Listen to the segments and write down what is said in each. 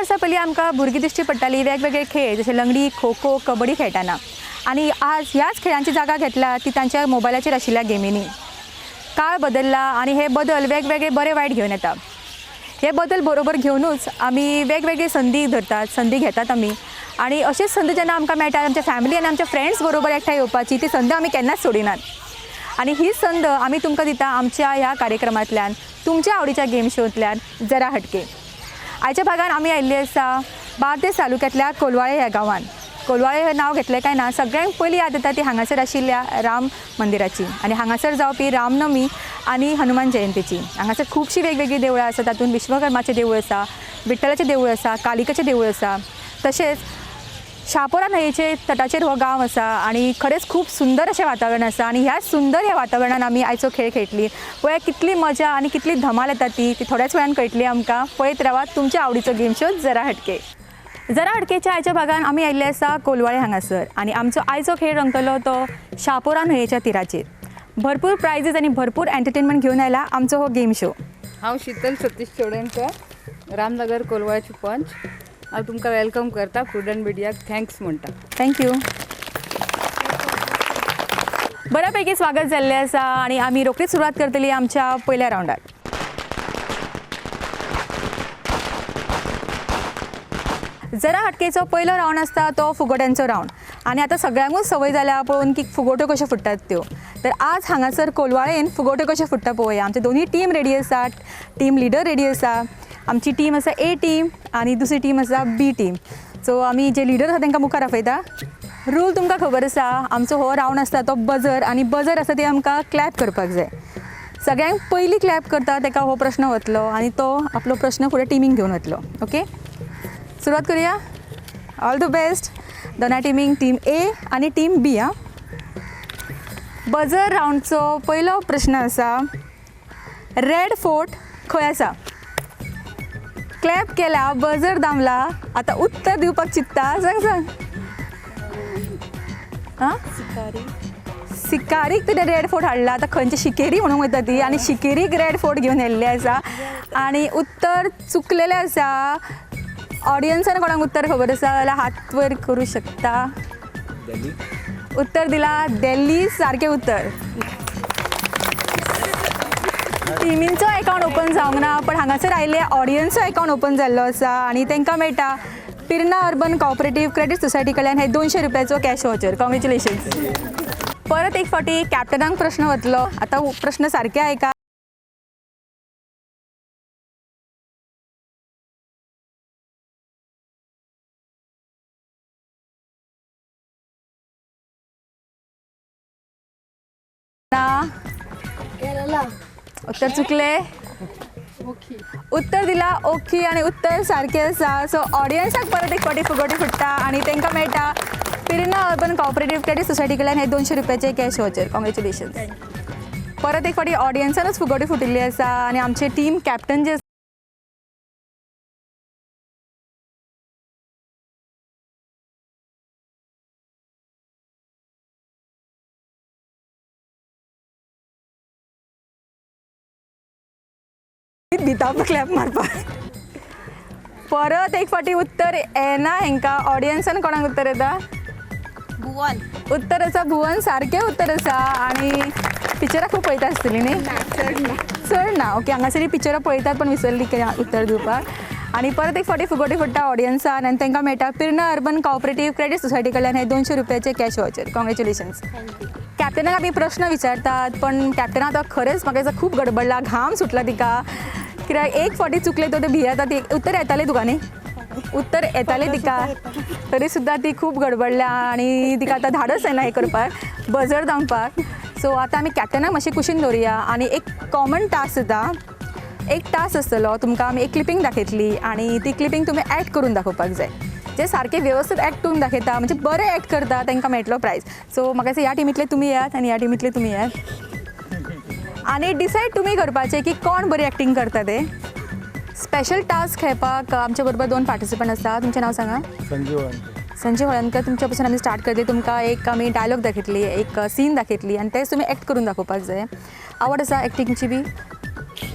वर्सां पयलीं आमकां भुरगीं दिश्टी पडटालीं वेगवेगळे खेळ जशे लंगडी, खो खो, कबड्डी खेळटाना आनी आज ह्याच खेळांची जागा घेतला ती तांच्या मोबायलाचेर आशिल्ल्या गेमींनी. काळ बदलला आनी हे बदल वेगवेगळे बरे वायट घेवन येता. हे बदल बरोबर घेवनूच आमी वेगवेगळे संदी धरतात, संदी घेतात आमी आनी अशीच संदी जेन्ना आमकां मेळटा आमच्या फॅमिली आनी आमच्या फ्रेंड्स बरोबर एकठांय येवपाची ती संद आमी केन्नाच सोडिनात आनी ही संद आमी तुमकां दिता आमच्या ह्या कार्यक्रमांतल्यान, तुमच्या आवडीच्या गेम शोंतल्यान जरा हटके. आयच्या भागान आमी आयिल्ली आसा बार्देस तालुक्यांतल्या कोलवाळे ह्या गांवान. कोलवाळे हें नांव घेतलें काय ना सगळ्यांक पयलीं याद येता ती हांगासर आशिल्ल्या राम मंदिराची आनी हांगासर जावपी रामनमी आनी हनुमान जयंतीची. हांगासर खुबशीं वेगवेगळीं देवळां आसा, तातूंत विश्वकर्माचें देवूळ आसा, विठ्ठलाचें देवूळ आसा, कालिकाचें देवूळ आसा, तशेंच शापोरा न्हंयेचे तटाचेर हो गांव आसा आनी खरेंच खूब सुंदर अशें वातावरण आसा आनी ह्या सुंदर ह्या वातावरणान आमी आयचो खेळ खेळटली. पळया कितली मजा आनी कितली धमाल येता ती ती थोड्याच वेळान कळटली आमकां. पळयत रावात तुमच्या आवडीचो गेम शो जरा हटके. जरा हटकेच्या आयच्या भागान आमी आयिल्ले आसा कोलवाळे हांगासर आनी आमचो आयचो खेळ रंगतलो तो शापोरा न्हंयेच्या तिराचेर. भरपूर प्रायजीस आनी भरपूर एंटरटेनमेंट घेवन आयला आमचो हो गेम शो. हांव शीतल सतीश चोडणकर, रामनगर कोलवाळची पंच. हांव तुमकां welcome करता प्रुडंट मिडियाक, thanks म्हणटा. Thank you. बऱ्यापैकी स्वागत जाल्लें आसा आनी आमी रोखडीच सुरवात करतली आमच्या पयल्या रावंडाक. जरा हटकेचो पयलो रावंड आसता तो फुगोट्यांचो रावंड आनी आतां सगळ्यांकूच संवय जाल्या पळोवन की फुगोट्यो कश्यो फुट्टात त्यो. तर आज हांगासर कोलवाळेन फुगोट्यो कश्यो फुट्टा पळोवया. आमचे दोनूय टीम रेडी आसा, टीम लिडर रेडी आसा. आमची टीम आसा ए टीम आनी दुसरी टीम आसा बी टीम. सो आमी जे लिडर आसा तांकां मुखार आपयता. रूल तुमकां खबर आसा, आमचो हो रावंड आसता तो बजर आनी बजर आसा ती आमकां क्लॅप करपाक जाय. सगळ्यांक पयलीं क्लॅप करता ताका हो प्रश्न वतलो आनी तो आपलो प्रश्न फुडें टिमींक घेवन वतलो. ओके, सुरवात करूया. ऑल the best दोना टिमींक, टीम ए आनी टीम बी. आं, बजर रावंडचो पयलो प्रश्न आसा, रेड फोर्ट खंय आसा? क्लॅप केला, बजर दामला, आतां उत्तर दिवपाक चिंत्ता. सांग सांग. आं, सिकारीक तुवें रेड फोर्ट हाडला, आतां खंयची शिकेरी म्हणूंक वयता ती आनी शिकेरीक रेड फोर्ट घेवन येयल्लें आसा आनी उत्तर चुकलेलें आसा. ऑडियन्सान कोणाक उत्तर खबर आसा जाल्यार हात वयर करूं शकता. उत्तर दिला दिल्ली, सारकें उत्तर. टिमींचो एकावंट ओपन जावंक ना पण हांगासर आयिल्ले ऑडियन्सचो एकावंट ओपन जाल्लो आसा आनी तांकां मेळटा Pirna urban cooperative credit society कडल्यान हे 200 रुपयाचो कॅश वावचर. कॉंग्रेच्युलेशन्स. परत एक फावटी कॅप्टनाक प्रश्न वतलो. आतां प्रश्न सारके आयका. उत्तर चुकले, उत्तर दिला ओके आनी उत्तर सारकें आसा. सो ऑडियन्साक परत एक फावटी फुगोटी फुट्टा आनी तांकां मेळटा Pirna urban cooperative credit society कडल्यान हे 200 रुपयाचे कॅश वावचर. कॉंग्रेच्युलेशन्स. परत एक फावटी ऑडियन्सानूच फुगोटी फुटिल्ली आसा आनी आमचे टीम कॅप्टन जे दिता क्लॅप मारपाक. परत एक फावटी उत्तर येना हेंकां. ऑडियन्सान कोणाक उत्तर येता? भुवन. उत्तर आसा भुवन, सारकें उत्तर आसा. आनी पिक्चरां खूब पळयता आसतली न्ही? चड ना. ओके, हांगासर पिक्चरां पळयतात पण विसरली कितें उत्तर दिवपाक. आनी परत एक फावटी फुगोटी फुट्टा ऑडियन्सान आनी तांकां मेळटा Pirna urban cooperative credit society कडल्यान हे 200 रुपयाचे कॅश वावचर. कॉंग्रेच्युलेशन्स. कॅप्टनाक आमी प्रश्न विचारतात पण कॅप्टना आतां खरेंच म्हाका दिसता खूब गडबडला, घाम सुटला तिका. कित्याक एक फावटी चुकले तो ते भियेता. ती उत्तर येतालें तुका न्ही? उत्तर येतालें तिका, तरी सुद्दां ती खूब गडबडल्या आनी तिका आतां धाडस येना हें करपाक, बजर दामपाक. सो आतां आमी कॅप्टनाक मातशें कुशीन दवरुया आनी एक कॉमन टास्क दिता. एक टास्क आसतलो, तुमकां आमी एक क्लिपींग दाखयतली आनी ती क्लिपींग तुमी एक्ट करून दाखोवपाक जाय. जे सारके वेवस्थीत एक्ट करून दाखयता म्हणजे बरें एक्ट करता तांकां मेळटलो प्रायज. सो म्हाका दिसता ह्या टिमींतले तुमी येयात आनी ह्या टिमींतले तुमी येयात आनी डिसायड तुमी करपाचें की कोण बरी एक्टींग करता ते. स्पेशल टास्क खेळपाक आमचे बरोबर 2 पार्टिसिपंट आसा. तुमचें नांव सांगा. संजीव हळदणकर. संजीव हळदणकर, तुमच्या पासून आमी स्टार्ट करतली. तुमकां एक आमी डायलॉग दाखयतली, एक सीन दाखयतली आनी तेच तुमी एक्ट करून दाखोवपाक जाय. आवड आसा एक्टिंगची बी?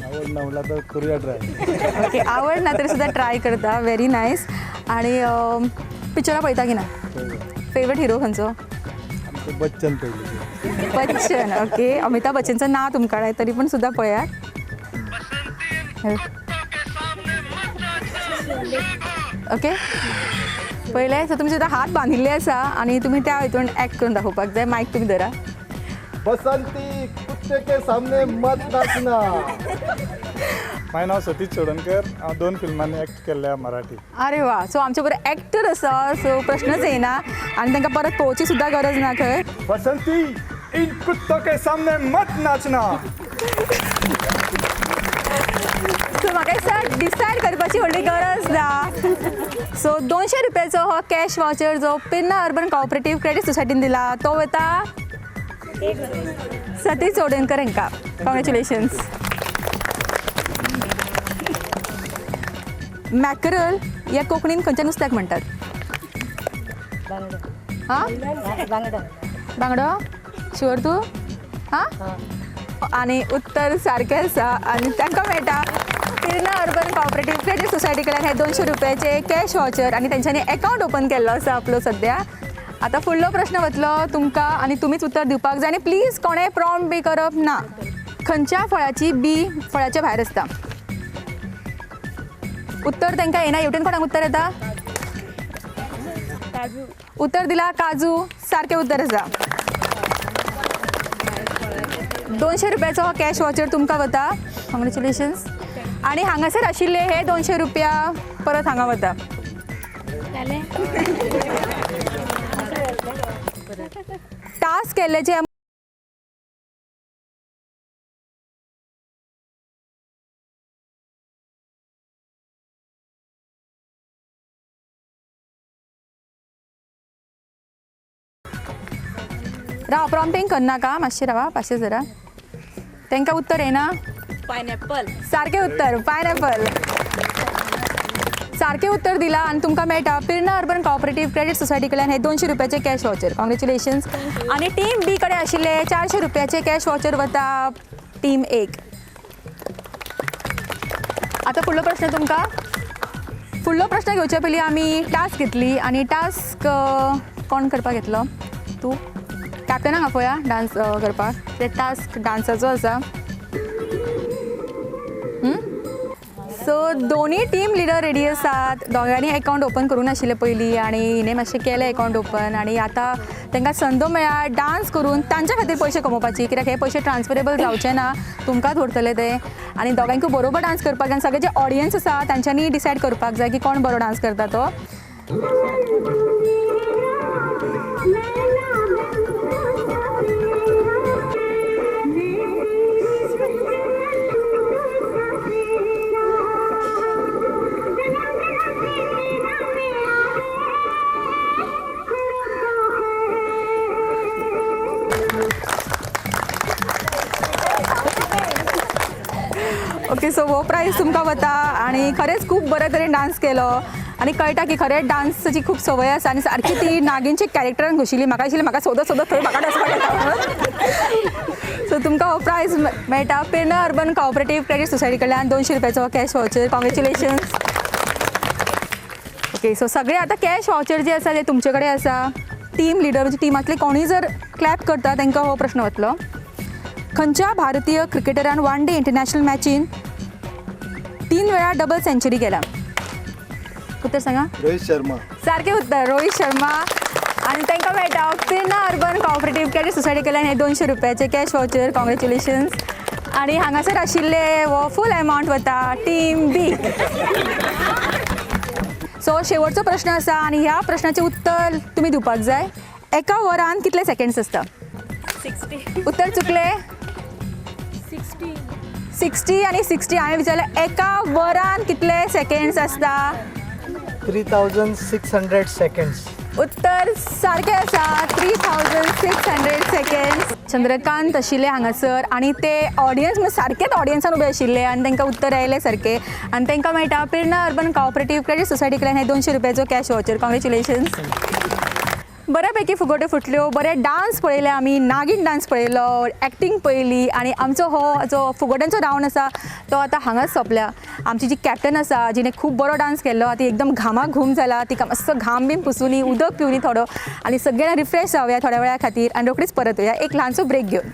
आवड ना म्हणल्यार आतां करुया ट्राय. ओके, आवड ना तरी सुद्दां ट्राय करता. Very nice. आनी पिक्चरां पळयता की ना? फेवरेट हिरो खंयचो? आमचो बच्चन पयलीं. बच्चन. ओके, अमिताभ बच्चनचं नाव तुमकां कळ्ळें तरी पण सुद्दां पळयात. ओके, पयलें. सो तुमी सुद्दां हात बांदिल्ले आसा आनी तुमी त्या हितून एक्ट करून दाखोवपाक जाय. मायक तुमी धरा. बसंती, कुत्ते के सामने मत नाचना. म्हाजें नांव सतीश चोडणकर. हांव 2 फिल्मांनी एक्ट केल्ले आहा मराठी. अरे वा, सो आमचे बरोबर एक्टर आसा, सो प्रश्नच येयना आनी तांकां परत पळोवची सुद्दां गरज ना खंय. बसंती, इन कुत्तों के सामने मत नाचना. सो म्हाका दिसता डिसायड करपाची व्हडली गरज ना. सो 200 रुपयाचो हो कॅश वावचर जो पेडणा अर्बन कॉपरेटीव क्रेडीट सोसायटीन दिला तो वता सतीश चोडणकर हांकां. कॉंग्रेच्युलेशन्स. मॅकरल ह्या कोंकणीन खंयच्या नुस्त्याक म्हणटात? हां, बांगडो. शुअर तूं? हां, आनी उत्तर सारकें आसा आनी तांकां मेळटा Pirna urban cooperative credit society कडल्यान हे 200 रुपयाचे कॅश वावचर. आनी तेंच्यांनी एकावंट ओपन केल्लो आसा आपलो सद्या. आतां फुडलो प्रश्न वतलो तुमकां आनी तुमीच उत्तर दिवपाक जाय आनी प्लीज कोणें प्रॉम्प्ट बी करप ना. खंयच्या फळाची बी फळाच्या भायर आसता? उत्तर तांकां येना. हेवटेन कोणाक उत्तर येता? उत्तर दिला काजू. सारकें उत्तर आसा. 200 रुपयाचो हो कॅश वावचर तुमकां वता. कॉंग्रेच्युलेशन्स. आनी हांगासर आशिल्ले हे 200 रुपया परत हांगा वता. टास्क केल्ले जे राव, प्रॉम्प्टिंग करनाका, मातशें रावा, पांचशे जरा. तांकां उत्तर येना. पायनॅपल. सारकें उत्तर पायनॅपल. सारकें उत्तर दिलां आनी तुमकां मेळटा Pirna urban cooperative credit society कडल्यान हे 200 रुपयाचे कॅश वावचर. कॉंग्रेच्युलेशन्स. आनी टीम बी कडेन आशिल्ले 400 रुपयाचे कॅश वावचर वता टीम एक. आतां फुडलो प्रश्न तुमकां. फुडलो प्रश्न घेवचे पयलीं आमी टास्क घेतली आनी टास्क कोण करपाक घेतलो? तूं कॅप्टनाक आपोवया डांस करपाक. ते टास्क डांसाचो आसा. सो दोनूय टीम लिडर रेडी आसात. दोगांनी एकावंट ओपन करूं नाशिल्लें पयलीं आनी हिणें मातशें केलें एकावंट ओपन आनी आतां तांकां संद मेळ्ळा डांस करून तांच्या खातीर पयशे कमोवपाची, कित्याक हे पयशे ट्रान्सफरेबल जावचे ना, तुमकांच उरतले ते. आनी दोगांकूय बरोबर डांस करपाक जाय आनी सगळे जे ऑडियन्स आसा तांच्यांनी डिसायड करपाक जाय की कोण बरो डांस करता तो. ओके, सो हो प्रायज तुमकां वता आनी खरेंच खूब बरे तरेन डांस केलो आनी कळटा की खरेंच डांसाची खूब संवय आसा आनी सारकी ती नागिनची कॅरेक्टरान घुशिल्ली. म्हाका दिशिल्लें म्हाका सोदत सोदत थंय म्हाका डांस पडटा. सो तुमकां हो प्रायज मेळटा Pirna urban cooperative credit society कडल्यान 200 रुपयाचो cash voucher. Congratulations. Okay, so सगळे आतां कॅश वावचर जे आसा ते तुमचे कडेन आसा. टीम लिडर म्हणजे टिमांतले कोणूय जर क्लॅप करता तांकां हो प्रश्न वतलो. खंयच्या भारतीय क्रिकेटरान वन डे इंटरनॅशनल मॅचीन 3 वेळा डबल सेंचुरी केला? उत्तर सांगा. रोहित शर्मा. सारकें उत्तर रोहित शर्मा. आनी तांकां मेळटा Pirna urban cooperative credit society कडल्यान हे 200 रुपयाचे कॅश वावचर. कॉंग्रेच्युलेशन्स. आनी हांगासर आशिल्ले हो फूल एमावंट वता टीम बी. सो शेवटचो प्रश्न आसा आनी ह्या प्रश्नाचें उत्तर तुमी दिवपाक जाय. एका वरान कितले सेकंड्स आसता? 60. उत्तर चुकलें. 60. 60 आनी 60. हांवें विचारलें एका वरान कितले सेकंड्स आसता? 3600 सेकंड्स. उत्तर सारकें आसा. 3600 सेकंड्स. चंद्रकांत आशिल्ले हांगासर आनी ते ऑडियन्स म्हणून सारकेच ऑडियन्सान उबे आशिल्ले आनी तांकां उत्तर आयलें सारकें आनी तांकां मेळटा Pirna urban cooperative credit society कडल्यान हे 200 रुपयाचो कॅश वावचर. कॉंग्रेच्युलेशन्स. बऱ्यापैकी फुगोट्यो फुटल्यो, बरे डान्स पळयले आमी, नागीण डान्स पळयलो, एक्टींग पळयली आनी आमचो हो जो फुगोट्यांचो रावंड आसा तो आतां हांगाच सोंपल्या. आमची जी कॅप्टन आसा जिणे खूब बरो डान्स केल्लो ती एकदम घामाक घूम जाला, तिका मातसो घाम बीन पुसुनी, उदक पिवनी थोडो आनी सगळ्यांना रिफ्रेश जावया थोड्या वेळा खातीर आनी रोखडीच परत येवया एक ल्हानसो ब्रेक घेवन.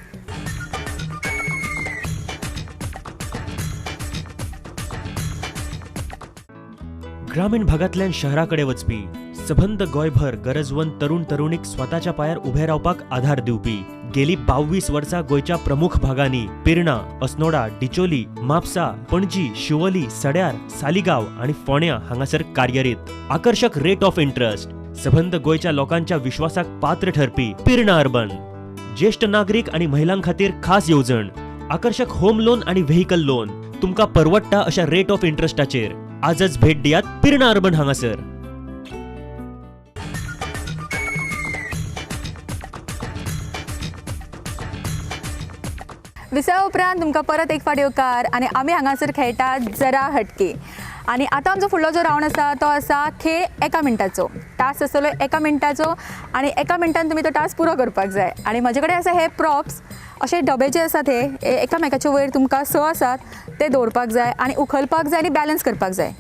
ग्रामीण भागांतल्यान शहराकडे वचपी सबंद गोंयभर गरजवंत तरुण तरुणीक स्वताच्या पांयार उबे रावपाक आधार दिवपी गेली 22 वर्सां गोंयच्या प्रमुख भागांनी पिर्णा, अस्नोडा, डिचोली, म्हापसा, पणजी, शिवोली, सड्यार, सालिगांव आनी फोंड्या हांगासर कार्यरीत. आकर्शक रेट ऑफ इंट्रस्ट, सबंद गोंयच्या लोकांच्या विश्वासाक पात्र ठरपी पिर्णा अर्बन. ज्येष्ठ नागरीक आनी महिलां खातीर खास येवजण, आकर्शक होम लोन आनी व्हेकल लोन तुमकां परवडटा अशा रेट ऑफ इंट्रस्टाचेर. आजच भेट दियात पिर्णा अर्बन हांगासर. विसवा उपरांत तुमकां परत एक फावट येवकार आनी आमी हांगासर खेळटात जरा हटके. आनी आतां आमचो फुडलो जो रावंड आसा तो आसा खेळ एका मिनटाचो. टास्क आसतलो एका मिनटाचो आनी एका मिनटान तुमी तो टास्क पुरो करपाक जाय. आनी म्हजे कडेन आसा हे प्रॉप्स, अशे डबे जे आसात हे एकामेकाचे वयर तुमकां 6 आसात ते दवरपाक जाय आनी उखलपाक जाय आनी बॅलन्स करपाक जाय.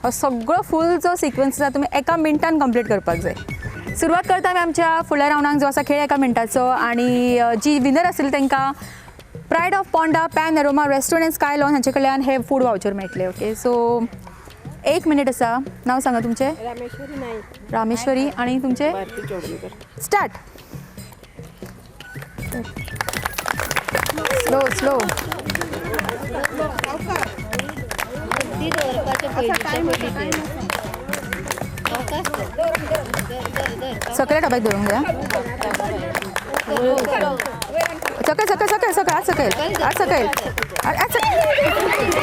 हो सगळो फूल जो सिक्वन्स आसा तुमी एका मिनटान कंप्लीट करपाक जाय. सुरवात करता आमी आमच्या फुडल्या रावंडाक जो आसा खेळ एका मिनटाचो आनी जी विनर आसतली तांकां pride of Ponda Panorama restaurant sky lawn हांचे कडल्यान हे फूड वावचर मेळटले. ओके, सो 1 मिनीट आसा. नांव सांगा तुमचें? रामेश्वरी नाईक. रामेश्वरी. आनी तुमचें? भारती चोडणकर. स्टार्ट. Slow slow. सकयल डब्याक धरून घ्या. सकयल सकयल सकयल सकयल आज सकयल आज सकयल आज सकयल.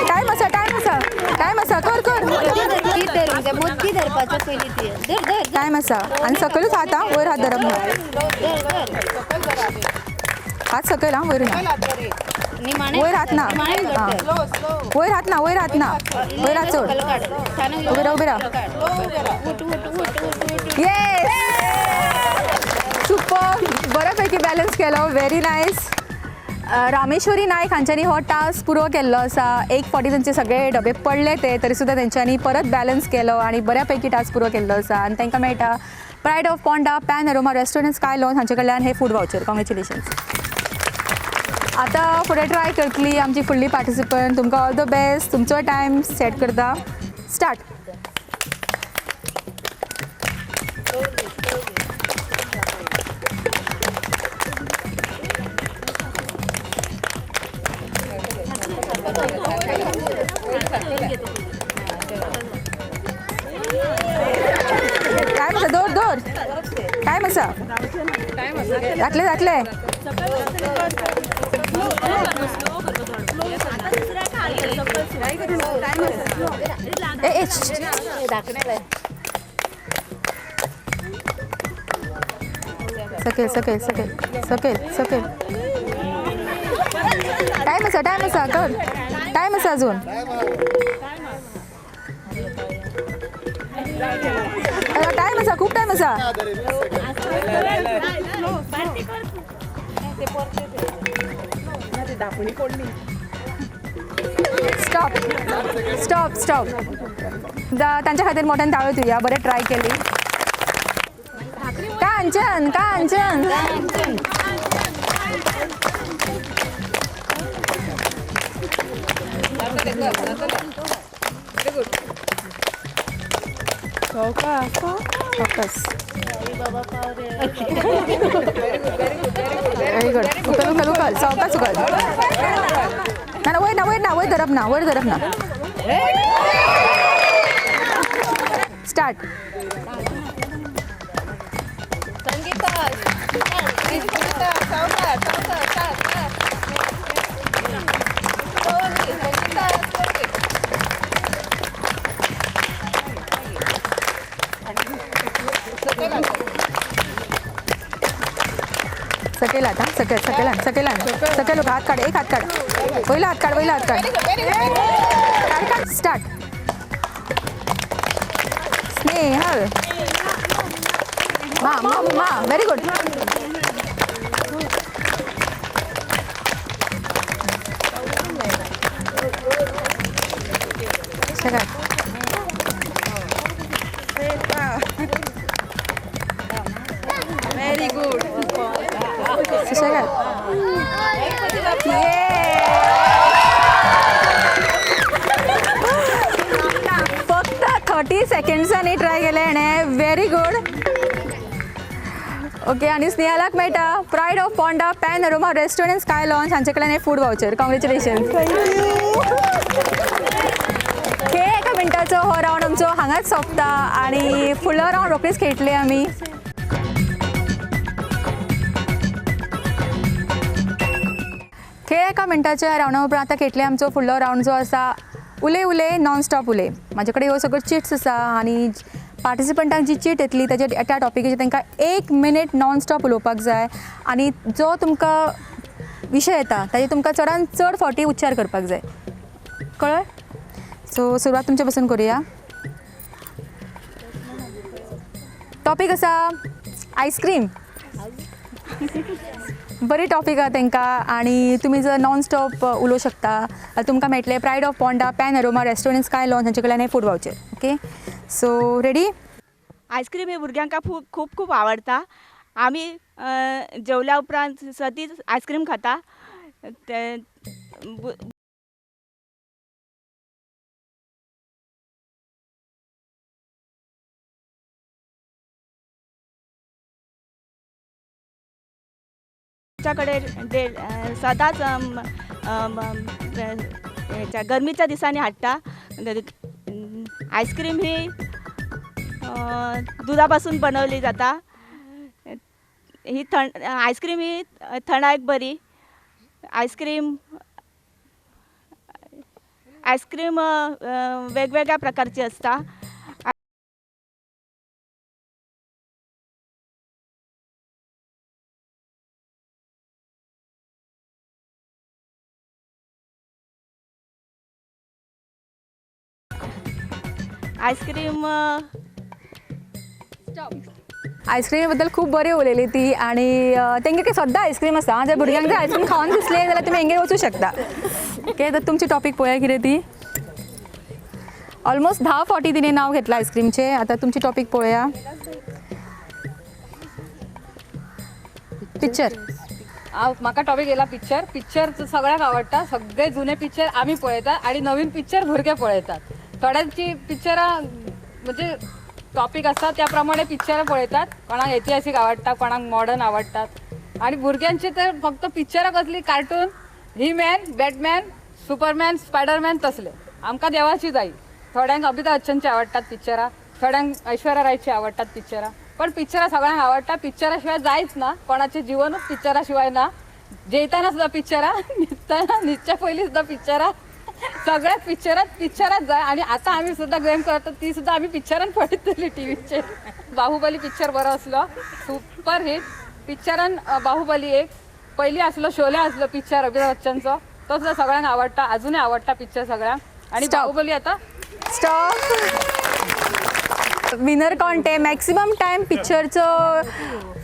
टायम आसा, टायम आसा, टायम आसा. कर कर. टायम आसा आनी सकयलूच हात आं, वयर हात धरप ना. हात सकयल आं, वयर ना, वयर हात ना, वयर हात ना, वयर हात ना, वयर हात चड. उबे राव, उबे राव. येस, सुपर, बऱ्यापैकी बॅलन्स केलो. Very nice. Rameshwari Naik हांच्यांनी हो टास्क पुरो केल्लो आसा. एक फावटी तांचे सगळे डबे पडले ते तरी सुद्दां तेंच्यांनी परत बॅलन्स केलो आनी बऱ्यापैकी टास्क पुरो केल्लो आसा. आनी तांकां मेळटा pride of Ponda Panorama restaurant sky lawn हांचे कडल्यान हे फूड वावचर. कॉंग्रेच्युलेशन्स. आतां फुडें ट्राय करतली आमची फुडली पार्टिसिपंट. तुमकां ऑल the best. तुमचो टायम सेट करता. स्टार्ट. टायम आसा, दवर दवर, टायम आसा. जातले जातले. ए सकयल सकयल सकयल सकयल सकयल. टायम आसा, टायम आसा, कर. टायम आसा अजून. टायम आसा, खूब टायम आसा. Stop stop stop. तांच्या खातीर मोठ्यान ताळयो दिवया. बरें ट्राय केली. कांचन कांचन. Focus. Very good. उखल उखल उखल, सावकाश उखल. ना ना, वयर ना, वयर ना, वयर धरप ना, वयर धरप ना. स्टार्ट. सकयल आता, सकयल सकयल सकयल सकयल. हात काढ, एक हात काढ, वयला हात काढ, वयला हात काढ. काढ काढ. स्टार्ट. शीतल. मा मा मा, व्हेरी गुड. Very good. सुशेगाद. Yeah! फक्त 30 सेकंड्सांनी ट्राय केलें हेणें. Very good. Okay, आनी स्नेहालाक मेळटा pride of Ponda Panorama restaurant sky lounge हांचे कडल्यान हें फूड वावचर. कॉंग्रेच्युलेशन. खेळ एका मिनटाचो हो रावंड आमचो हांगाच सोंपता आनी फुडलो रावंड रोखडीच खेळटले आमी. खेळ एका मिनटाच्या रावंडा उपरांत आतां खेळटले आमचो फुडलो रावंड जो आसा उलय उलय नॉन स्टॉप उलय. म्हाजे कडेन ह्यो सगळ्यो चिट्स आसा आनी पार्टिसिपंटांक जी चीट येतली ताजे त्या टॉपिकाचेर तांकां 1 मिनीट नॉन स्टॉप उलोवपाक जाय आनी जो तुमकां विशय येता ताजेर तुमकां चडान चड फावटी उच्चार करपाक जाय. कळ्ळें? सो सुरवात तुमचे पसून करुया. टॉपीक आसा आयस्क्रीम. बरी टॉपीक आहा तांकां आनी तुमी जर नॉन स्टॉप उलोवंक शकता जाल्यार तुमकां मेळटलें pride of Ponda Panorama restaurant sky lounge हांचे कडल्यान हें food voucher. Okay, so ready? Ice cream ही भुरग्यांक खूब खूब खूब आवडटा. आमी जेवल्या उपरांत सदींच आयस्क्रीम खाता. ते आमच्याकडे सदांच हेच्या गरमीच्या दिसांनी हाडटा. आयस्क्रीम ही दुदा पासून बनवली जाता. ही थंड आयस्क्रीम ही थंडायक बरी. आयस्क्रीम आयस्क्रीम वेगवेगळ्या प्रकारची आसता. आयस्क्रीम आयस्क्रिमी बद्दल खूब बरी उलयली ती आनी तेंगे सद्दां आयस्क्रीम आसा. जर भुरग्यांक जर आयस्क्रीम खावन दिसलें जाल्यार तुमी हेंगेर वचूं शकता. ओके, तर तुमची टॉपीक पळोवया कितें ती. ऑलमोस्ट 10 फावटी तिणें नांव घेतलां आयस्क्रीमचें. आतां तुमची टॉपीक पळोवया. पिक्चर. म्हाका टॉपीक येयला पिक्चर. पिक्चर सगळ्यांक आवडटा. सगळे जुने पिक्चर आमी पळयतात आनी नवीन पिक्चर भुरगे पळयतात. थोड्यांची पिक्चरां म्हणजे टॉपीक आसा त्या प्रमाणे पिक्चरां पळयतात. कोणाक ऐतिहासीक आवडटा, कोणाक मॉडर्न आवडटात. आनी भुरग्यांची तर फक्त पिक्चरां कसली cartoon, He Man, Batman, Superman, Spiderman तसले. आमकां देवाची जाय. थोड्यांक अमिताभ बच्चनची आवडटात पिक्चरां, थोड्यांक ऐश्वर्या रायची आवडटात पिक्चरां. पण पिक्चरां सगळ्यांक आवडटा. पिक्चरा शिवाय जायच ना, कोणाचें जिवनूच पिक्चरा शिवाय ना. जेयतना सुद्दां पिक्चरां, न्हिदतना न्हिदच्या पयलीं सुद्दां पिक्चरां, सगळ्या पिक्चरात पिक्चरात जाय. आनी आतां आमी सुद्दां गेम करतात ती सुद्दां आमी पिक्चरान पळयतली टिवीचेर. बाहुबली पिक्चर बरो आसलो, सुपर हिट पिक्चरान. बाहुबली एक पयलीं आसलो, शोले आसलो पिक्चर अमिताभ बच्चनचो, तो सुद्दां सगळ्यांक आवडटा, अजुनूय आवडटा पिक्चर सगळ्यांक. आनी बाहुबली आतां स्टॉप. विनर कोण ते? मॅक्सिमम टायम पिक्चरचो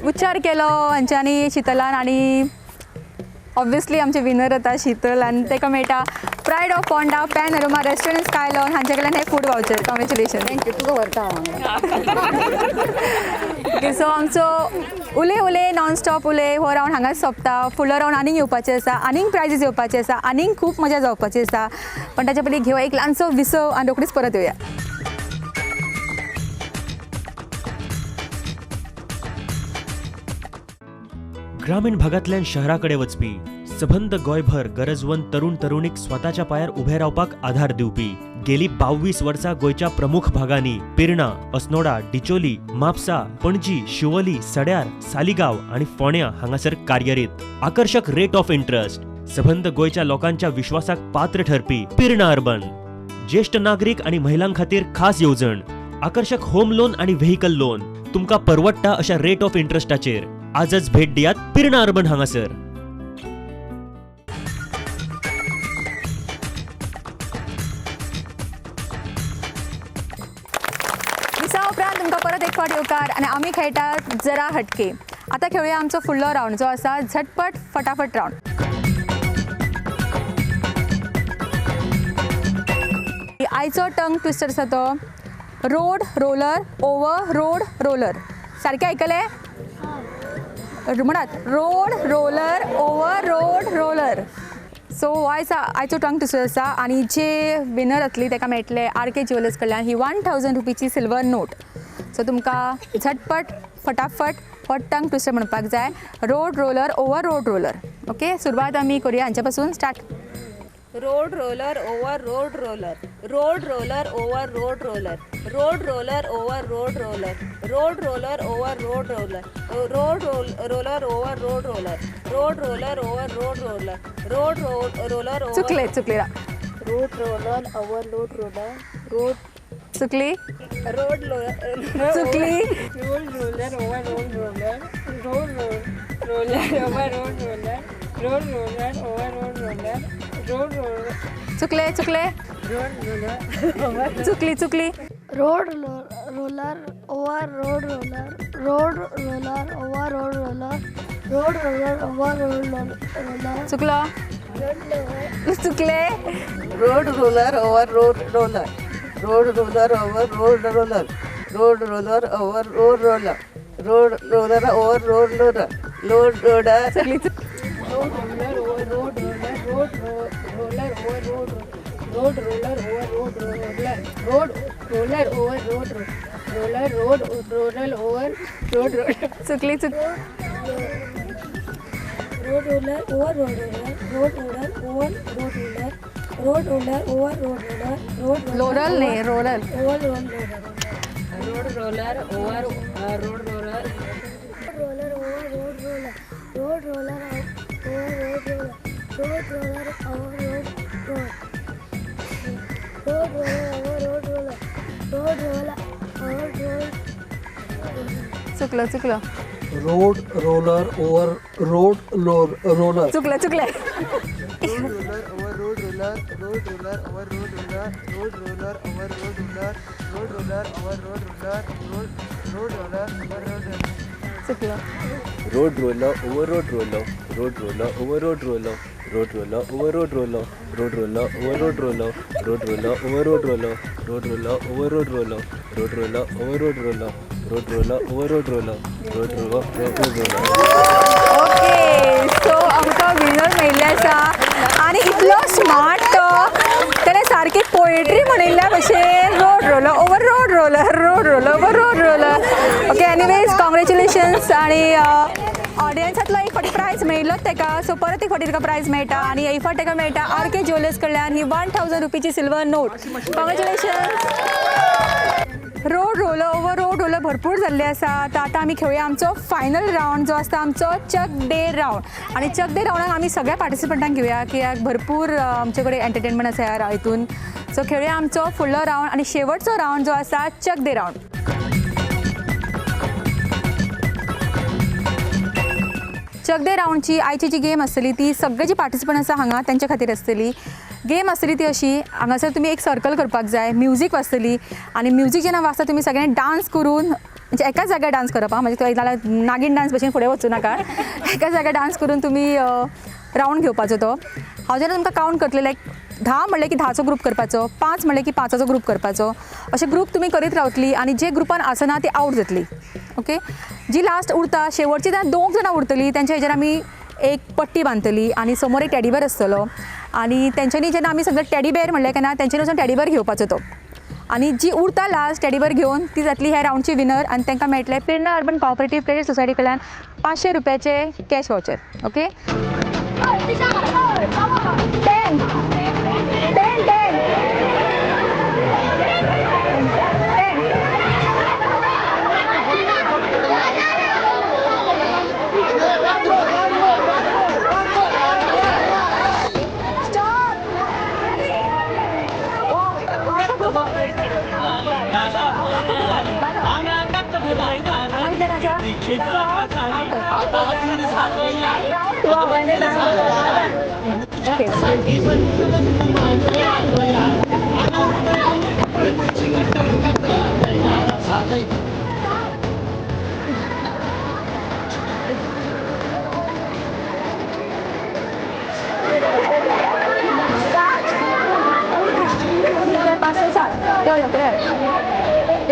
उच्चार केलो हांच्यांनी, शीतलान. आनी ऑब्वियसली आमचे विनर आतां शीतल आनी ताका मेळटा pride of Ponda Panorama restaurant sky lounge हांचे कडल्यान हें food voucher. Congratulation. Thank you. तुका व्हरता हांव. ओके, सो आमचो उलय उलय नॉन स्टॉप उलय हो रावंड हांगाच सोंपता. फुडलो रावंड आनीक येवपाचे आसा, आनीक प्रायजीस येवपाचे आसा, आनीक खूब मजा जावपाची आसा. पण ताच्या पयलीं घेवया एक ल्हानसो विसव आनी रोखडीच परत येवया. ग्रामीण भागांतल्यान शहराकडे वचपी सबंद गोंयभर गरजवंत तरुण तरुणीक स्वताच्या पांयार उबे रावपाक आधार दिवपी गेली 22 वर्सां गोंयच्या प्रमुख भागांनी पिर्णा, अस्नोडा, डिचोली, म्हापसा, पणजी, शिवोली, सड्यार, सालिगांव आनी फोंड्या हांगासर कार्यरत. आकर्शक रेट ऑफ इंट्रस्ट, सबंद गोंयच्या लोकांच्या विश्वासाक पात्र ठरपी पिर्णा अर्बन. ज्येष्ठ नागरीक आनी महिलां खातीर खास येवजण, आकर्शक होम लोन आनी व्हेकल लोन तुमकां परवडटा अशा रेट ऑफ इंट्रस्टाचेर. आजच भेट दियात पिर्णा अर्बन हांगासर. दिसा उपरांत प्रोग्रामान तुमकां परत एक फावट येवकार आनी आमी खेळटात जरा हटके. आतां खेळुया आमचो फुडलो रावंड जो आसा झटपट फटाफट रावंड. आयचो टंग ट्विस्टर आसा तो road roller over road roller. सारकें आयकलें? म्हणात road roller over road roller. So आयज आयचो टंग ट्विस्टर आसा आनी जे विनर जातली ताका मेळटले आर के ज्युएलर्स कडल्यान ही 1000 रुपीची सिल्वर नोट. सो तुमकां झटपट फटाफट हो टंग ट्विस्टर म्हणपाक जाय, road roller over road roller. Okay, सुरवात आमी करुया हांच्या पासून. Start. Road roller over road roller, road roller over road roller, road roller over road roller, road roller over road roller, road roller over road roller, road roller over road roller, road roller over. चुकले चुकले. Road roller over road roller, road. चुकली road roller. चुकली. Road roller over road roller, road roller over road roller, road roller over road roller, road roller. चुकले चुकले. Road roller. चुकली चुकली. Road roller over road roller, road roller over road roller, road roller over road roller. चुकलो चुकले. Road roller over road roller, road roller over road roller, road roller over road roller, road roller over road roller, road roller. चुकली. Road roller over road roller, road roller over road road roller over road roller, road roller over road roller, road roller over road roller. चुकली चुक. Road roller over road roller, road roller over road roller, road roller over road roller, road lauryl न्ही roller. Over road roller, road roller over road roller, roller over road roller, road roller over road roller, road roller over road roller, road roller over road roller, road roller over road. चुकलं चुकलं. Road roller over road roller. चुकलं चुकलं. Road roller over road roller, road roller over road roller, road roller over road roller, road roller over road roller, road road roller over road roller. चुकलं. Road roller over road roller, road roller over road roller, road roller over road roller, road roller over road roller, road roller over road roller, road roller over road roller, road roller over road roller, road roller over road roller, road roller road roller. Okay, so आमकां winner मेळिल्ले आसा आनी इतलो smart तो, तेणें सारकी poetry म्हणिल्ल्या भशेन road roller over road roller, road roller over road roller. Okay, anyways congratulations. आनी ऑडियन्सांतलो एक फावटी प्रायज मेळिल्लोच तेका, सो परत एक फावटी ताका प्रायज मेळटा आनी एक फावट ताका मेळटा आर के ज्युएलर्स कडल्यान ही 1000 रुपीची silver note. Congratulations. Road roller over road roller भरपूर जाल्ले आसा. तर आतां आमी खेळुया आमचो फायनल रावंड जो आसता आमचो चक डे रावंड. आनी चक डे रावंडाक आमी सगळ्या पार्टिसिपंटांक घेवया कित्याक भरपूर आमचे कडेन एंटरटेनमेंट आसा ह्या हितून. सो खेळुया आमचो फुडलो रावंड आनी शेवटचो रावंड जो आसा चक डे रावंड. चक दे रावंडची आयची जी गेम आसतली ती सगळे जी पार्टिसिपंट आसा हांगा तेंच्या खातीर आसतली. गेम आसतली ती अशी, हांगासर तुमी एक सर्कल करपाक जाय, म्युजीक वाजतली आनी म्युजीक जेन्ना वाजता तुमी सगळ्यांनी डांस करून, म्हणजे एकाच जाग्यार डांस करप आं, म्हणजे जाल्यार नागीण डांस भशेन फुडें वचूं नाका, एकाच जाग्यार डांस करून तुमी रावंड घेवपाचो तो. हांव जेन्ना तुमकां कावंट करतलें लायक 10 म्हणलें की 10चो ग्रूप करपाचो, 5 म्हणलें की 5चो ग्रूप करपाचो, अशे ग्रूप तुमी करीत रावतली आनी जे ग्रुपान आसना ती आवट जातली. ओके, जी लास्ट उरता शेवटची जेन्ना 2 जाणां उरतली तेंच्या हेजेर आमी एक पट्टी बांदतली आनी समोर एक टेडीबेर आसतलो आनी तेंच्यांनी जेन्ना आमी सगळे टेडीबेर म्हणलें केन्ना तेंच्यांनी वचून टेडीबेर घेवपाचो तो, आनी जी उरता लास्ट टेडीबेर घेवन ती जातली ह्या रावंडची विनर आनी तांकां मेळटलें Pirna urban cooperative credit society कडल्यान 500 रुपयाचे कॅश वावचर. ओके, 10 10 10 10.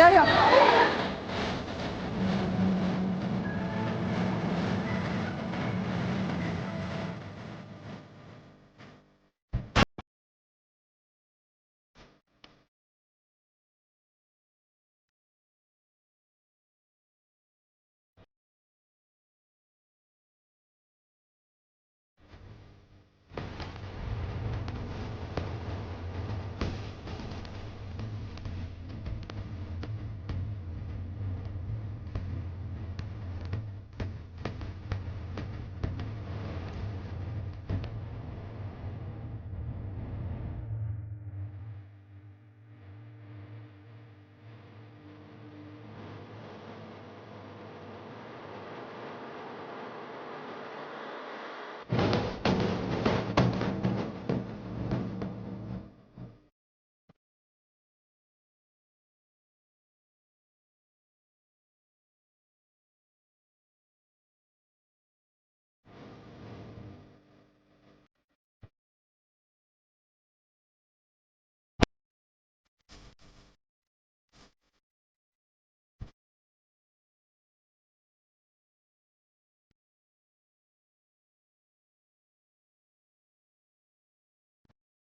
यो यो.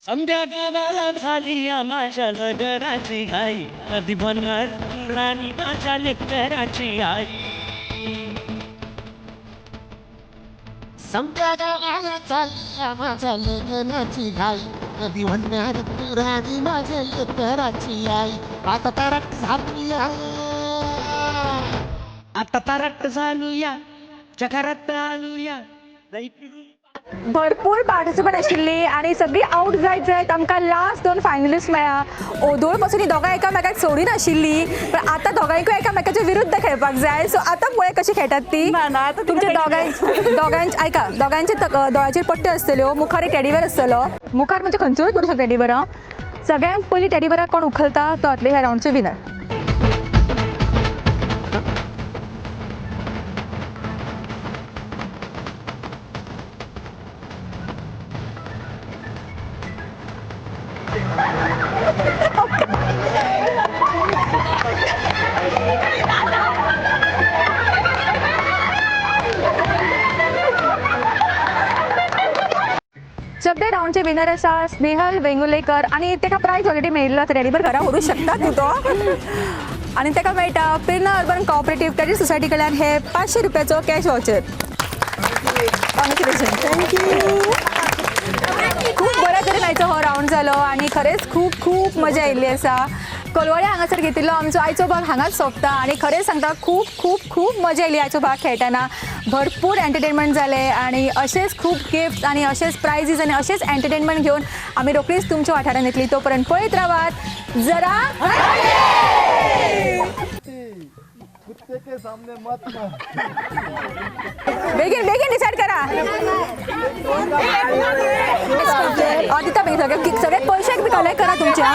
आमच्या गावाला झाली माझ्या लग्नाची घाई, कधी बनणार राणी माझ्या लेकराची आई. समजा गावाला झाली माझ्या लग्नाची घाई, कधी म्हणणार राणी माझ्या लेकराची आई. आता तरट झालूया, आता तरट झालूया, चकरात आलूया. भरपूर पार्टिसिपंट आशिल्ली आनी सगळी आउट जायत जायत आमकां लास्ट दोन फायनलिस्ट मेळ्ळा. ओदोळ पासून ही दोगां एकामेकाक सोडिनाशिल्ली, पण आतां दोगांयकूय एकामेकाच्या विरुद्ध खेळपाक जाय. सो आतां पळय कशी खेळटात ती. तुमच्या दोगांय आयका, दोगांच्या दोळ्याचेर पट्ट्यो आसतल्यो, मुखार एक टेडीबेर आसतलो. मुखार म्हणजे खंयचोय करूं शकता टेडीबेर. सगळ्यांत पयलीं टेडीबेराक कोण उखलता तो जातले ह्या रावंडचो विनर. सगळे राऊंडचे विनर आसा स्नेहल वेंगुलेकर आनी ताका प्रायज ऑलरेडी मेळिल्लो, रेडीबर घरा व्हरूंक शकता तूं तो. आनी ताका मेळटा Prerana urban cooperative credit society कडल्यान हे 500 रुपयाचो cash voucher. Congratulation, thank you. खूब बऱ्या तरेन आयचो हो रावंड जालो आनी खरेंच खूब खूब मजा आयिल्ली आसा. कोलवाळे हांगासर घेतिल्लो आमचो आयचो भाग हांगाच सोंपता आनी खरेंच सांगता खूब खूब खूब मजा आयली आयचो भाग खेळटना. भरपूर एंटरटेनमेंट जालें आनी अशेंच खूब गिफ्ट आनी अशेंच प्रायजीस आनी अशेंच एंटरटेनमेंट घेवन आमी रोखडीच तुमच्या वाठारांत येतली. तो पर्यंत पळयत रावात जरा कुत्ते के सामने मत मार. बेगीन बेगीन डिसायड करा. दिता बेगीन सगळे सगळे पयशे बी कलेक्ट करा तुमच्या.